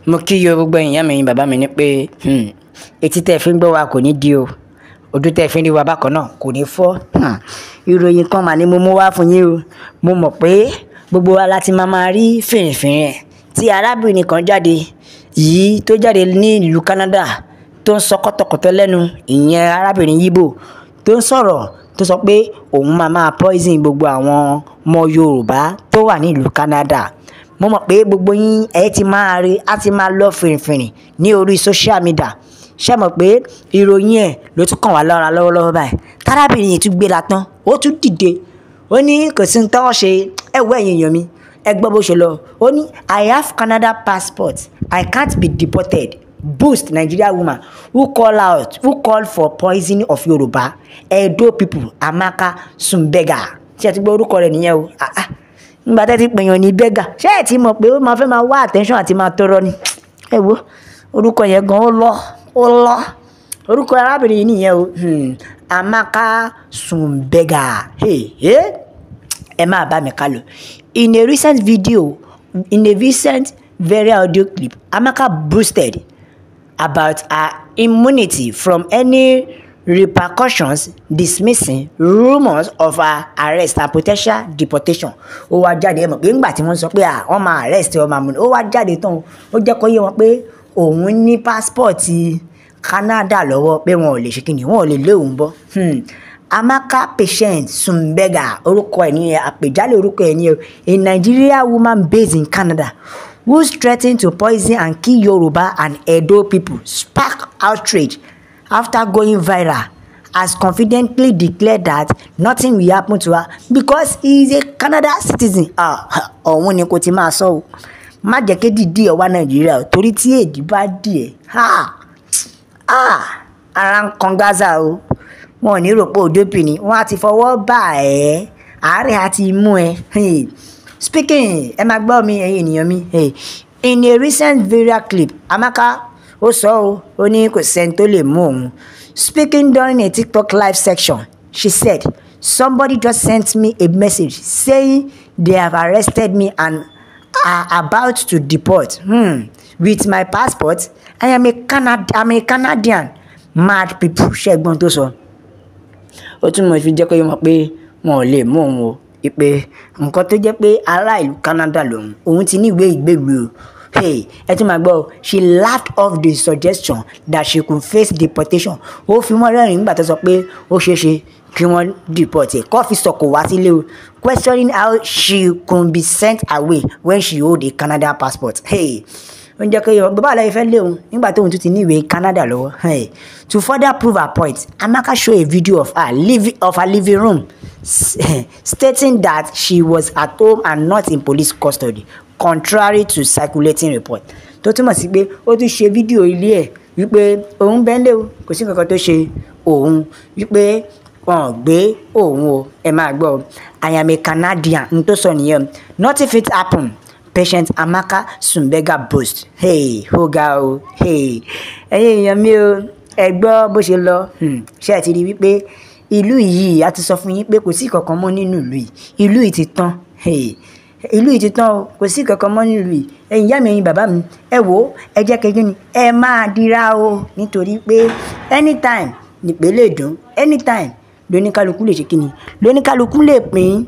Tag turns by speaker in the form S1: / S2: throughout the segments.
S1: Mo kí yo gbogbo ẹ̀yin ìyá mi, ẹ̀yin bàbá mi ní pé etí tẹ́ ẹ fi ń gbọ́ wa kò ní di o, ojú tẹ́ ẹ fi ń rí wa bákan náà kò ní fọ́. Ìròyìn kan mà ní mo mú wá fún yín o. Mo mọ̀ pé gbogbo wa la ti máa rí fìrìfìrì ẹ̀ tí arábìnrin kan jáde yìí tó jáde ní ìlú Canada tó ń sọ kọ́tọ̀kọ́tọ̀ lẹ́nu, ìyẹn arábìnrin Yíbò tó ń sọ̀rọ̀ tó sọ pé òun máa poison gbogbo àwọn ọmọ Yorùbá tó wà ní ìlú Canada. Mo mọ̀ pé gbogbo yín ẹ ti máa rí, á ti máa lọ fìrìfìrì ní orí social media. Ṣé mọ̀ pé ìròyìn ẹ̀ ló tún kàn wá lọ́ra lọ́wọ́lọ́wọ́ báyìí? Tárábìnrin yìí tún gbéra tán, ó tún dìde. Ó ní kò sí ohun tó ń ṣe, ẹ wo ẹ̀yin èèyàn mi, ẹ gbọ́ bó ṣe lọ. Ó ní, "I have Canada passport, I can't be deported." Boost Nigeria woman who call for poisoning of Yoruba Edo people, Amaka Sumbega. Ṣé ẹ ti gbọ́ orúkọ rẹ̀ nìyẹn o? Ah ah. Nígbà tẹ́ ti pèèyàn ní beggar, ṣé ẹ ti mọ̀ pé ó máa fẹ́ máa wá attention àti máa tọrọ ni? Ẹ wo, orúkọ yẹn gan ó lọ, ó lọ. Orúkọ arábìnrin yìí nìyẹn o. Amaka Sumbega. Hey, hey. Ẹ máa bá mi ká lọ. In a recent video, in a recent viral audio clip, Amaka boasted about her immunity from any repercussions, dismissing rumours of her arrest and potential deportation. Ó wá jáde, ẹ mọ̀ pé ńgbà tí wọ́n sọ pé wọ́n máa arrest ọmọ àmúni, ó wá jáde tán, ó jẹ́ kó yé wọn pé òun ní passport Canada lọ́wọ́, pé wọn ò lè ṣe kíni, wọn ò lè lé òun bọ́. Amaka Patient Sumbega, orúkọ ẹ̀ nìyẹn, àpèjálè orúkọ ẹ̀ nìyẹn, a Nigerian woman based in Canada who threatened to poison and kill Yoruba and Edo people, spark outrage after going viral, has confidently declared that nothing will happen to her because he is a Canada citizen. Ọ̀hún ni kò ti máa sọ o. Má jẹ́ kí dìdí ẹ̀ wá Nàìjíríà o, torí tí èdè bá dì ẹ́, ara ń kan Gaza o. Wọn ò ní rò pé òjòpì ni, wọ́n á ti fọwọ́ bà ẹ́, àárẹ̀ á ti mú ẹ. Hey. Speaking, ẹ máa gbọ́ mi, ẹ̀yin ènìyàn mi. Hey. In a recent viral clip, Amaka ó sọ ọ́, ó ní kò sẹ́ni tó lè mú òun. Speaking during a TikTok live section, she said, "Somebody just sent me a message saying they have arrested me and are about to deport. With my passport, I'm a Canadian. Mad people." Ṣẹ́gbọ́n tó sọ. Ó tún mọ̀ fi jẹ́ kó yé wọn pé wọn ò lè mú òun o. Ìpè nǹkan tó jẹ́ pé ará ìlú Canada lòun, òun ti ní ìwé ìgbélùú o. Hey, ẹ tún máa gbọ́ o. She laughed off the suggestion that she could face deportation. Ó fi wọ́n rẹ́rìn-ín nígbà tó sọ pé ó ṣeé ṣe kí wọ́n deport ẹ̀. Kó fi sọ̀kò wá sílé o. Questioning how she could be sent away when she hold a Canada passport. Hey, ó ń jẹ́ kó yé wọn, bàbá àlọ́ ìfẹ́ lé òun nígbà tóun tún ti ní ìwé Canada lọ́wọ́. Hey. To further prove her point, Amaka show a video of her living room, stating that she was at home and not in police custody, contrary to circulating report. Tó túmọ̀ sí pé ó tún ṣe fídíò ilé ẹ̀ wípé òun bẹ́ńlẹ̀ o, kò sí nǹkan kan tó ṣe òun, wípé wọn ò gbé òun o. Ẹ máa gbọ́ o. "I am a Canadian," n tó sọ nìyẹn. "Nothing fit happen," Patient Amaka Sumbega boast. Hey, ó ga o. Hey, ẹ̀yin èèyàn mi o, ẹ gbọ́ bó ṣe lọ. Ṣé ẹ ti rí wípé ìlú yìí, a ti sọ fún yín pé kò sí kankan mọ́ nínú ìlú yìí. Ìlú yìí ti tán. Hey, ìlú yìí ti tán o, kò sí kankan mọ́ nínú ìlú yìí. Ẹ̀yin ìyá mi, ẹ̀yin bàbá mi, ẹ wò ó, ẹ jẹ́ kí ni ẹ máa dira o, nítorí pé anytime nìpè lè dùn, anytime lóníkálukú lè ṣe kíni, lóníkálukú lè pín.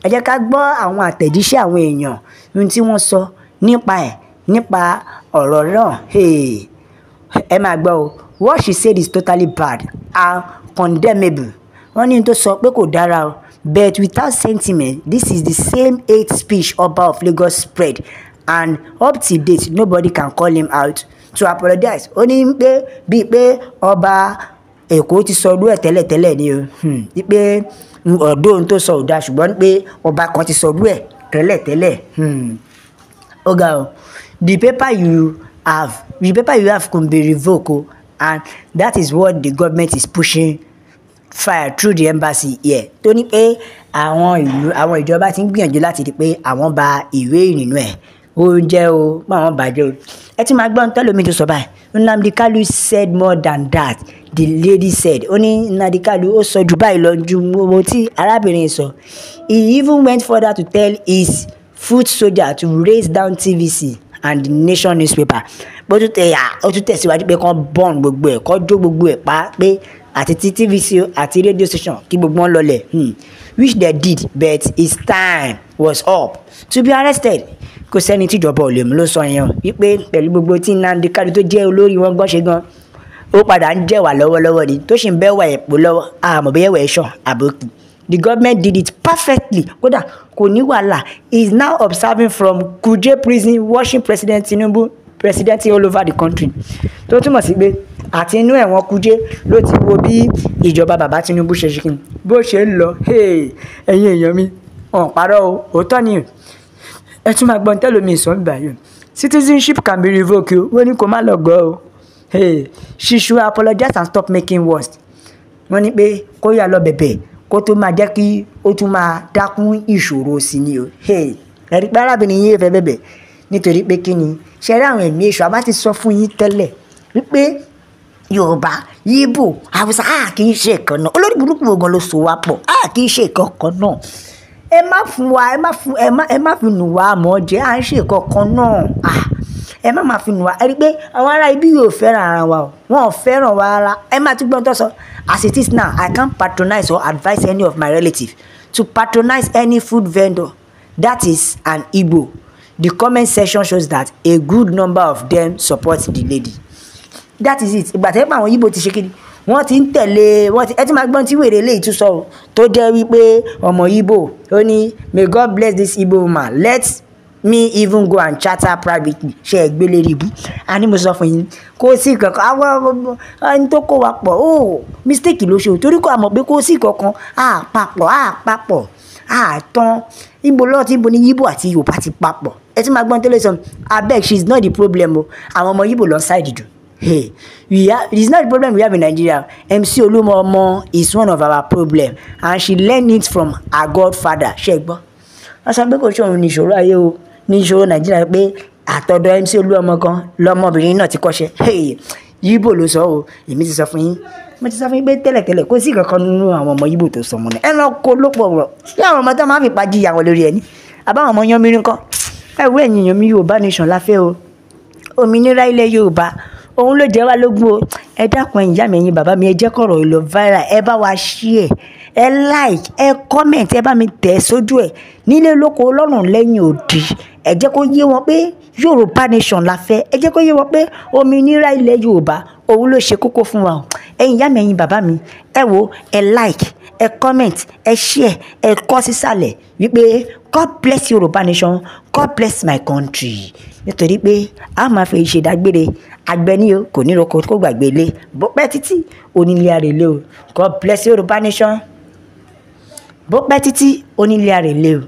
S1: Ẹ jẹ́ ká gbọ́ àwọn àtẹ̀jíṣẹ́ àwọn èèyàn, ohun tí wọ́n sọ nípa ẹ̀, nípa ọ̀rọ̀ náà. Hey, ẹ máa gbọ́ o. "What she said is totally bad and condemnable." Wọ́n ní tó sọ pé kò dára o. "But without sentiment, this is the same hate speech Oba of Lagos spread, and up to date nobody can call him out to apologize." Ó ní pé bíi pé ọba Èkó ti sọ ọdún ẹ̀ tẹ́lẹ̀tẹ́lẹ̀ ni o, pé ọ̀dọ́ ohun tó sọ ò dáa, ṣùgbọ́n pé ọba kan ti sọ ọdún ẹ̀ tẹ́lẹ̀tẹ́lẹ̀. Ó ga o. The paper you have can be revoked o, and that is what the government is pushing fire through the embassy here." Tó ní pé àwọn ìlú, àwọn ìjọba ti ń gbìyànjú láti rí i pé àwọn bà ìwé ìrìnnà ẹ̀ ó jẹ́ o, pé àwọn bàjẹ́ o. Ẹ ti máa gbọ́ ohun tẹ́lómi tó sọ báyìí. "Nnamdi Kanu said more than that," the lady said. Ó ní Nnamdi Kanu ó sọ ju báyìí lọ, ju ohun tí arábìnrin sọ. "He even went further to tell his foot soldier to raise down TVC." and The Nation newspaper. Bó tún tẹ ó tún tẹ̀síwájú pé kán burn gbogbo ẹ̀, kán jó gbogbo ẹ̀ pa, pé àti tí TVC àti radio station, kí gbogbo wọn lọlẹ̀, which they did, but his time was up to be arrested. Kò sẹ́ni tíjọba ò lè mú, ló sọ yẹn o, wípé pẹ̀lú gbogbo tí Nnamdi Kanu tó jẹ́ olórí wọn gbọ́n ṣe gan, ó padà ń jẹ̀wà lọ́wọ́lọ́wọ́ ni, tó sì ń bẹ́wà ẹ̀pọ̀ lọ́wọ́, àmọ́ bẹ́ẹ̀ wẹ̀ ṣàn àbókù. The government did it perfectly, kódà kò ní wàhálà. He is now observing from Kuje prison, watching President Tinubu president all over the country. Tó túmọ̀ sí pé àti inú ẹ̀wọ̀n Kuje ló ti wo bí ìjọba bàbá Tinubu ṣe ṣe kí bó ṣe ń lọ. Ẹ̀yin èèyàn mi, ọ̀n parọ́ o, òótọ́ ni. Ẹ tún máa gbọ́n tẹ́lómi ìsọ̀ ń báyìí. Citizenship can be revoked o, wọ́n ní kó má lọ gbọ́ o. She should apologize and stop making worse. Wọ́n ní pé kó yá lọ bẹ̀bẹ̀ kó tó máa jẹ́ kí ó tún máa dákún ìṣòro sí ni o. Ẹ̀rí pé arábìnrin yìí fẹ́ bẹ̀bẹ̀ nítorí pé kí ni ṣe rí àwọn ẹ̀mí èṣù. Àbá ti sọ fún yín tẹ́lẹ̀ wípé Yorùbá, Yíbò, Haúsá, a kì í ṣe ìkan náà. Olórí burúkú ogun ló so wá pọ̀, a kì í ṣe ìkan kan náà. Ẹ má fún wa, ẹ má fún, ẹ má fi nù wá mọ́ jẹ́, à ń ṣe ìkan kan náà. Ẹ má máa fi nù wá. Ẹ rí i pé àwọn ará ibi yóò fẹ́ràn ara wa o, wọn ò fẹ́ràn wa rárá. Ẹ má tún gbọ́n tó sọ. As it is now, I can't patronize or advise any of my relatives to patronize any food vendor that is an Igbo. The comment section shows that a good number of them support the lady. That is it. Ìgbà tẹ́ pé àwọn Igbo ti ṣe kí ni, wọ́n ti ń tẹ̀lé wọ́n ti. Ẹ ti máa gbọ́n tí wèrè eléyìí tún sọ o, tó jẹ́ wípé ọmọ Igbo. Ó ní, "May God bless this Igbo woman. Let me even go and chat her privately." Ṣe é gbélé rí ibú? A ní mo sọ fún yín, kò sí kankan àwọn ẹni tó kó wa pọ̀ ó mistake ló ṣe o, torí kò àmọ̀ pé kò sí kankan àpapọ̀ àpapọ̀ àtàn ibo lọ́ọ̀tí, ibo ni Yíbò àti Yorùbá ti papọ̀. Ẹ ti máa gbọ́n tẹ́lẹ̀ sọ. Abeg, she is not the problem o. Àwọn ọmọ Yíbò lọ side jù. Hey, we have, it is not the problem we have in Nigeria. MC Oluomo is one of our problem and she learn it from her godfather. Ṣé ẹ gbọ́? Wọ́n sọ pé kò ṣe òun ní ìṣòro ayé o, ní ìṣòro Nàìjíríà, pé àtọ̀dọ̀ MC Olúọmọ gan lọmọbìnrin náà ti kọ́ṣẹ́. Hey, Yíbò ló sọ o. Èmi ti sọ fún yín, mo ti sọ fún yín pé tẹ́lẹ̀tẹ́lẹ̀ kò sí kankan nínú àwọn ọmọ Yíbò tó sọmọ náà. Ẹranko ló pọ̀ rọ̀ ṣé àwọn ọmọ tó máa fi pa jíya wọn lórí ẹni àbáwọn ọmọ yan mìíràn kọ́. Ẹ wo, ẹ̀yin èèyàn mi, Yorùbá nation la fẹ́ o. Òmìnira ilẹ̀ Yorùbá, òun ló jẹ́ wá lógún o. Ẹ dákun, ẹ̀yin ìyá mi, ẹ̀yin bàbá mi, ẹ jẹ́ kọ̀rọ̀ ìlọ viral. Ẹ bá wa share, ẹ like, ẹ comment, ẹ bá mi tẹ̀ sójú ẹ̀ nílé lóko lọ́rùn lẹ́yìn òdì. Ẹ jẹ́ kó yé wọn pé Yorùbá nation la fẹ́. Ẹ jẹ́ kó yé wọn pé òmìnira ilẹ̀ Yorùbá, òun ló ṣe kókó fún wa o. Ẹ̀yin ìyá mi, ẹ̀yin bàbá mi, ẹ wo, ẹ like, ẹ comment, ẹ share, ẹ kọ sísàlẹ̀ wípé God bless Yorùbá nation, God bless my country, nítorí pé a máa fi ṣèdágbére. Àgbẹ̀ o kò ní roko kó gbàgbé ilé, bó pẹ́ títí, onílé àrèlé o. God bless Yorùbá nation. Bó pẹ́ títí, onílé àrèlé o.